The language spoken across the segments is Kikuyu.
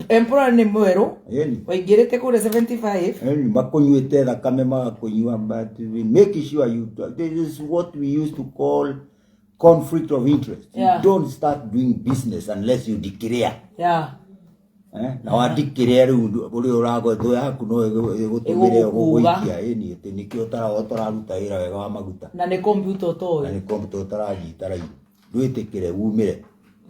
Employer nĩ mwerũ. Ĩni. Waingĩrĩte kũrĩa 75. Ĩni, makũnyuĩte thakame magakũnyua, but we make sure you, this is what we used to call conflict of interest. You don't start doing business unless you declare. Eh, na wandikĩrĩa rĩu ũrĩa ũragwa thũ yaku no ĩgũtũmĩre Ĩgũgũkuga. gũgũikia. Ĩni, atĩ nĩkĩo ũtararuta wĩra wega wa maguta. Na nĩ kompiuta Na ũtoĩ. nĩ kompiuta ũtaranyita raini, ndwĩtĩkĩre umĩre.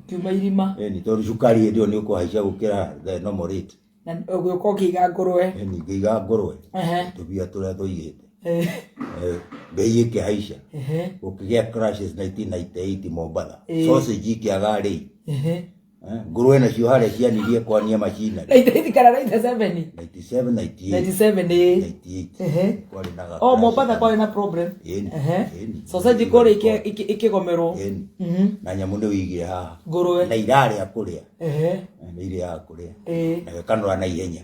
Ũkiuma irima. Ĩni, tondũ cukari hĩndĩ ĩyo nĩ ũkũhaica gũkĩra the normal rate. Na ũgĩũka ũkĩiga ngũrwe. Ĩni, ngĩiga ngũrwe, tũbia tũrĩa tũigĩte. Eh, mbei ĩkĩhaica. Gũkĩgĩa crashes 1998 Mombatha. Sausage ikĩaga rĩi. Eh, ngũrwe nacio harĩa cianirie kwania macinari. 98 kana 97? 97, 98. 97, ĩĩ. 98. Kwarĩ na ga Oh, crash. Mombatha kwarĩ na problem. Ĩni, ĩni. Sausage kũrĩa ikĩgomerwo. Ĩni. Na nyamũ nĩ wĩigire haha. Ngũrwe. Na irarĩa kũrĩa. Eh, nĩ irĩaga kũrĩa. Na gĩkanũra na ihenya.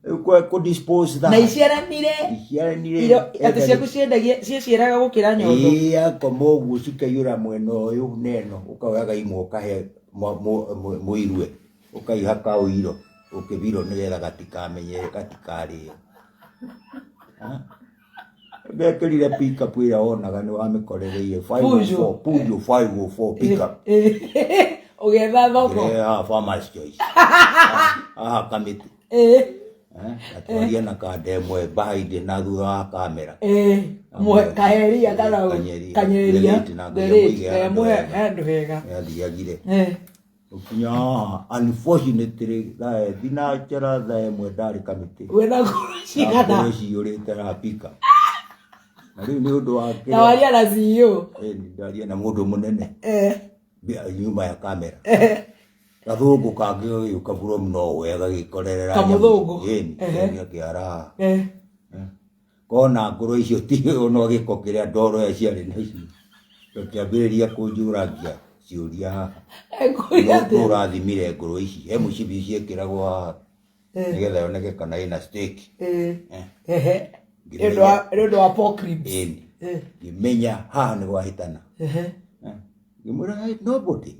Rĩu kũ dispose that. Na iciaranire. Iciaranire. Atĩ ciaku ciendagia ciĩciaraga gũkĩra nyondo. Ĩĩ, akoma ũguo cikaiyũra mwena ũyũ na ĩno, ũkaoyaga imwe ũkahe mũirue, ũkaihaka ũiro ũkĩbiro nĩgetha gatikamenye gatikarĩo. Ndekĩrire pickup ĩrĩa wonaga nĩ wamĩkorereire 504, Peugeot 504 pickup. Ũgĩetha thoko. Ngĩrehe haha Farmers Choice. Haha kamĩtĩ. Eh, gatwaria na kandemwe behind na thutha wa kamera. Kaheria kana Kanyeria. kanyeria. The late na The nginya late. mũige handũ Mũhe hega. handũ hega. Nĩathiagire. Gũkinya haha, unfortunately, thaa thinanjara thaa 1 ndarĩ kamĩtĩ. Wĩna ngũrwe cigana? Ngũrwe ciyũrĩte haha pickup. Na rĩu nĩ ũndũ wa Na kĩrĩa- waria na CEO. Eh, ndaria na mũndũ mũnene. Nyuma ya kamera. Gathũngũ kangĩ gagĩũka from nowhere gagĩkorerera nyamũ. Kamũthũngũ. Ĩni, gakĩara haha. Kona ngũrwe icio ti ono gĩko kĩrĩa ndoro ĩyo ciarĩ nacio. Gakĩambĩrĩria kũnjũrangia ciũria haha. Ekũria Nũ atĩa? ũrathimire ngũrwe ici? He mũcibi ciĩkĩragwo haha nĩgetha yoneke kana ĩna steak. Nĩ ũndũ wa pork ribs. Ĩni. Ngĩmenya haha nĩ gwahĩtana. Ngĩmwĩra, "Hey, nobody.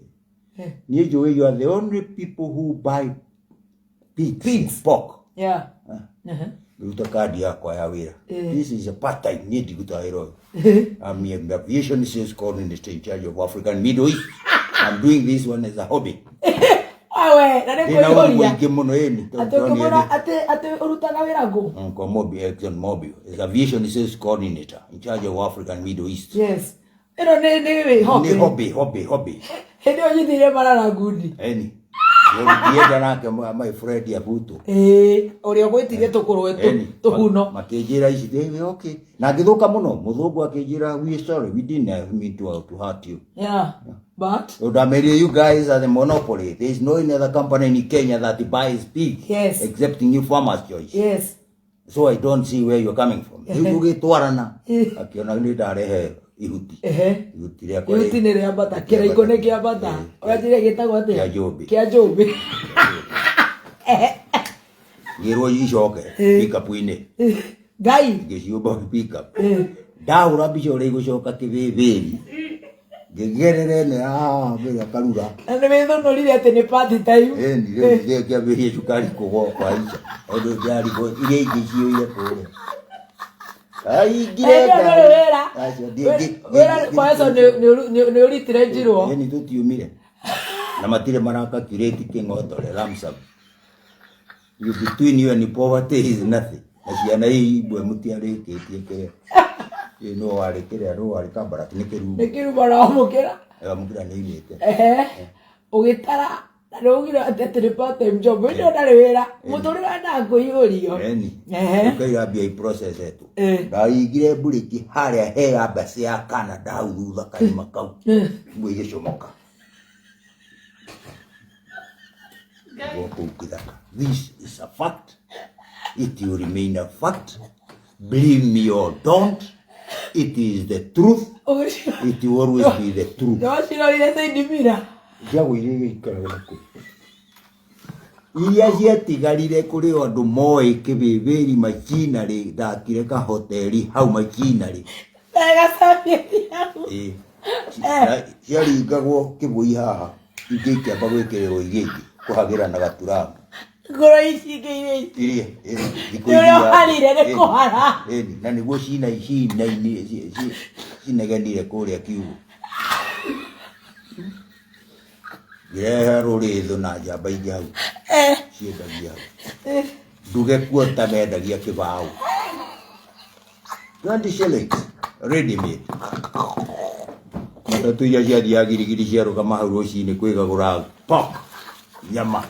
Niĩ njũĩ you are the only people who buy pigs, Pigs. pork." Ruta kandi yakwa ya wĩra. This is a part time, niĩ ndigutaga wĩra ũyũ. I'm an aviation sales coordinator in charge of African Middle East. I'm doing this one as a hobby. Awe, na nĩ Ndĩna ũru kũihũria. mũingĩ mũno, ĩni. Atĩ ũkĩmwĩra atĩ ũrutaga wĩra ngũ. Kwa Mobil, Exxon Mobil, is aviation sales coordinator in charge of African Middle East. Yes. Ĩno nĩ hobby. Nĩ hobby, hobby, hobby. Hĩndĩ ĩyo nyitĩire marara ngundi. Ĩni. Ndienda nake my friend ya Butu. Ĩĩ, ũrĩa ũgwĩtirie tũkũrwe Ĩni. tũhuno. Makĩnjĩra ici, they okay. Na ngĩthũka mũno, mũthũngũ akĩnjĩra, "We sorry, we didn't mean to hurt you." Yeah. But So ndamerire, "You guys are the monopoly. There is no any other company in Kenya that buys pigs except New Farmers Choice. So I don't see where you're coming from." Rĩu tũgĩtwarana, akĩona nĩ ndarehe ihuti. Ihuti rĩakwa Ihuti nĩ rĩambata, kĩraikũ nĩ kĩambata. Ũranjĩra gĩtagwo atĩa? Kĩa njũmbĩ. Kĩa njũmbĩ. Ngĩrwo icoke pickup-inĩ. Ngai. Ngĩciũmba pickup. Ndahũra mbica ũrĩa igũcoka kĩbĩbĩri. Ngĩgerera ĩno ya haha mbere karura. Na nĩ wĩthũnũrire atĩ nĩ party time. Ĩni, rĩu ngĩambĩrĩria cukari kũgwa kwaica. Tondũ ndarigwo iria ingĩ ciyũire kũrĩa. Aingire Ĩĩ, ndũrĩ wĩra. Acio, Wĩra kwaco nĩ ũritire njirwo. Ĩni, tũtiumire. Na matirĩ maraka curate kĩng'otore lump sum. You between you and poverty is nothing. Na ciana imwe mũtiarĩkĩtie kĩrĩa. Ĩ, no warĩ kĩrĩa, no warĩ Kabarak nĩ kĩrumo. Nĩ kĩrumo aramũkĩra. Amũkĩra nĩ oimĩte. Ũgĩtara na nĩ ugire atĩ nĩ part time job. Hĩndĩ ĩyo ndarĩ wĩra. Mũtũrĩre wendaga kũihũrio. Ĩni. Ũkaira mbia iprocessetwo. Ndaringire mburĩki harĩa he embassy ya Canada hau thutha karima kau. Nguo igĩcomoka. Gũkũ kĩthaka. This is a fact. It will remain a fact. Believe me or don't, it is the truth. It will always be the truth. Nĩ wacirorire side mirror. Ciagũire igĩikaraga kũ. Iria ciatigarire kũrĩ o andũ moĩ kĩbĩbĩri macinarĩ, ndakire kahoteri hau macinarĩ. Gacambia. Ĩĩ. Ciaringagwo kĩbũi haha, ingĩ ikĩamba gwĩkĩrĩrwo iria ingĩ. Kũhagĩra na gaturamu. Ngoro ici ingĩ iria ici. Iria, ĩni, thikũ Nĩ ũrĩa iria- ũharire nĩ ĩni, kũhara. Ĩni, na nĩguo cina cinaini cinegenire kũrĩa kiugũ. Ngĩrehe rũrĩthũ na njamba ingĩ hau ciendagia hau. Nduge kuota mendagia kĩbaũ. 20 shillings ready made. Matatũ iria ciathiaga girigiri ciarũgama hau rũcinĩ kwĩgagũra pork nyama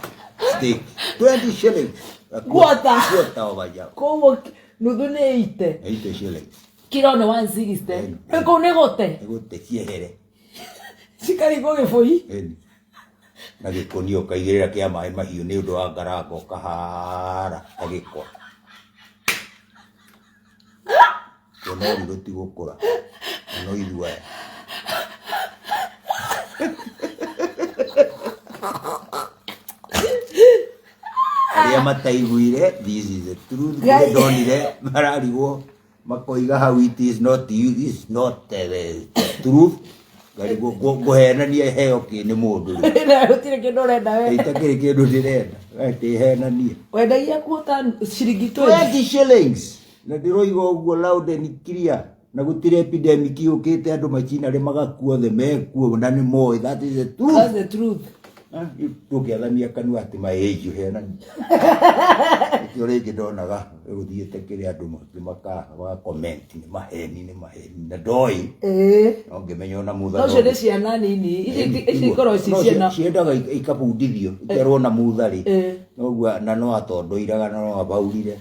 steak 20 shillings. Guota. Guota obaja. Koguo nuthu nĩ 80. 80 shillings. Kiro nĩ 160. Rĩu kũu nĩ gũte. Nĩgũte ciehere. Cikarigwo gĩbũi. Ĩni. Na gĩkũnia ũkaigĩrĩra kĩa maĩ mahiũ nĩ ũndũ wa ngaranga ũkahara ta gĩkwa. Kuona ũru rũtigũkũra. Na no ithuĩ aya. Arĩa mataiguire, this is the truth. Kũrĩa ndonire mararigwo makoiga how it is not you, this is not the truth. Ngarigwo ngũhenania heo kĩ nĩ mũndũ rĩu. Na gũtirĩ kĩndũ ũrenda we. Itakĩrĩ kĩndũ ndĩrenda. Ndĩhenanie. Wendagia kuota ciringi 20. 20 shillings. Na ndĩroiga ũguo loud and clear. Na gũtirĩ epidemic yũkĩte andũ macinarĩ magakua othe mekuo na nĩ moĩ that is the truth. That's the truth. Ndũngĩathamia kanua atĩ my age ũhenanie. Nĩkĩo rĩngĩ ndonaga gũthiĩte kĩrĩa andũ maka comment nĩ maheni nĩ maheni na ndoĩ Ĩĩ. no ngĩmenya ona mutha No ũcio nĩ ciana nini. Ici ici ikoragwo ci ciana. ciendaga ikabundithio ikerwo na mutha rĩ Ĩĩ. noguo na no atondoiraga na no abaurire.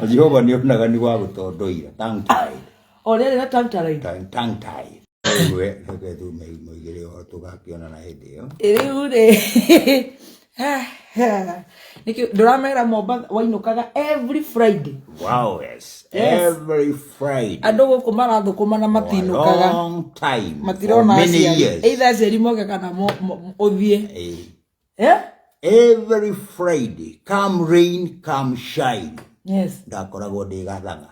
Na Jehova nĩ onaga nĩ wa gũtondoira tongue tied. O rĩarĩ na tongue tied. Tongue tied. Rĩu reke tume mũigĩre ũhoro tũgakĩonana hĩndĩ ĩyo. Rĩu rĩ nĩkĩo ndũramera Mombatha wainũkaga every Friday. Wow, yes. Yes. Every Friday. Andũ gũkũ marathũkũma na For a matinũkaga. long time. For Matirona many aciari. years. Either aciari moke kana ũthiĩ. Eh, Eh? Every Friday, come rain, come shine. Yes. Ndakoragwo ndĩ gathang'a.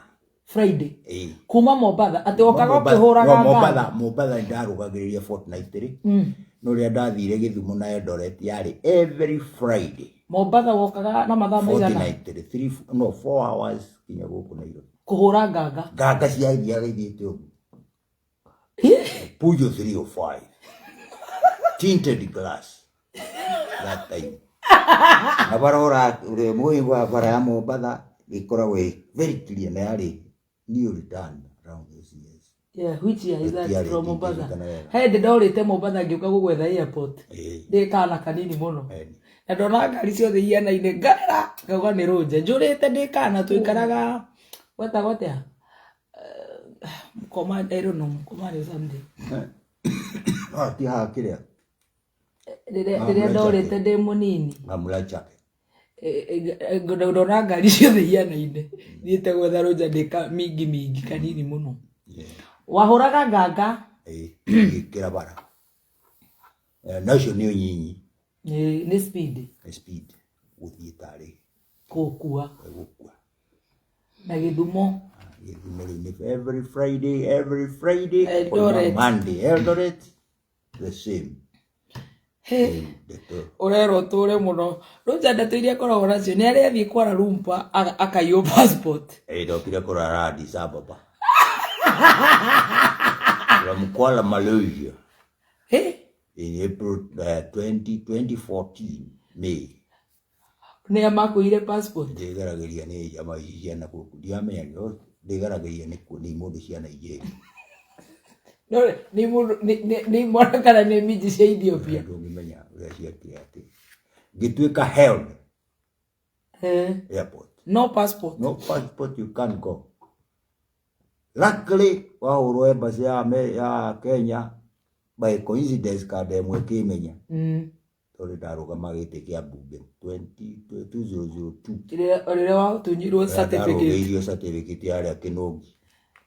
Friday. Eh. Kuma Mombatha atĩ wokaga Mombatha- ũkĩhũraga no, ngari. Mombatha, Mombatha ndarũgagĩrĩria fortnightly. No rĩrĩa ndathire Gĩthumo na Eldoret yarĩ every Friday. Mombatha wokaga na mathaa maigana Fortnightly, three, no, 4 hours kinya gũkũ Nairobi. kũhũra nganga. Nganga ciathiaga ithiĩte ũguo. Peugeot 305. Tinted glass. That time. Na barora ũrĩa mũĩ wa bara ya Mombatha ĩkoragwo ĩ very clear na yarĩ new return around those years. Yeah, which year is that Ĩtiarĩ from Mombatha? ndingĩririkana wega. He hĩndĩ ndorĩte Mombatha ngĩũka gũgwetha airport. Ĩĩ. Ndĩ kana kanini mũno. Ĩni. Na ndona ngari ciothe ihianaine ngarĩra ngauga nĩ rũnje. Njũrĩte ndĩ kana tũikaraga gwetagwo atĩa? Mkoma, I don't know, Mkomani or something. Ah, ti haha kĩrĩa Rĩrĩa Ah, rĩrĩa Mula ndorĩte Chake. ndĩ mũnini. Mamula Chake. Ndona ngari ciothe ihianaine. Thiĩte gwetha rũnja ndĩ ka mingi mingi kanini mũno. Yeah. Wahũraga nganga. Ĩĩ, ngĩkĩra bara. Na ũcio nĩ ũnyinyi. Nĩ speed. Nĩ speed. Gũthiĩ tarĩ Gũkua. Gũkua. Na Gĩthumo. Gĩthumo rĩu nĩ every Friday, every Friday. Eldoret. Monday, Eldoret, the same. He. Ndeto. Ũrerwo ũtũre mũno. Rũnja ndeto iria akoragwo nacio nĩ arĩa athiĩ Kuala Lumpur akaiywo passport. Ĩĩ, ndokire kũrara Addis Ababa. From Kuala Malaysia. He. In April 2014, May. Nĩ a makũire passport? Ndĩgaragĩria nĩ njama ici cia na gũkũ. Ndiramenya nĩ ndĩgaragĩria nĩ kũ nĩ mũndũ cia Nigeria. No, nĩ mũndũ nĩ imwana kana nĩ minji cia Ethiopia? Ndũngĩmenya ũrĩa ciekire atĩ. Ngĩtuĩka held airport. No passport. No passport, you can't go. Luckily, wahũrwo embassy ya Kenya by coincidence kanda ĩmwe ĩkĩmenya. Tondũ ndarũgama gĩtĩ kĩa mbunge 2002. Rĩrĩa watunyirwo certificate. Ndarũgĩirio certificate yarĩa Kĩnũngi.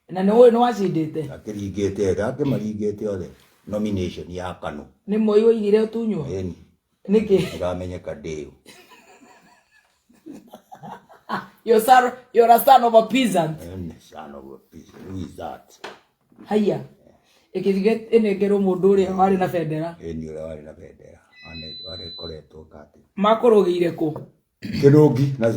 Na nĩ ũĩ nĩ wacindĩte? Akĩringĩte, akĩmaringĩte othe nomination ya KANU. Nĩ Moi woigire ũtunywo? Ĩni. Nĩkĩ? Ndĩramenyeka ndĩũ. You're a son of a peasant. Ĩni, son of a peasant. Who is that? Haya. Ĩkĩthiĩ ĩnengerwo mũndũ ũrĩa warĩ na bendera. Ĩni, ũrĩa warĩ na bendera warĩ koretwo kati. Makũrũgĩire kũ? Kĩnũngi na.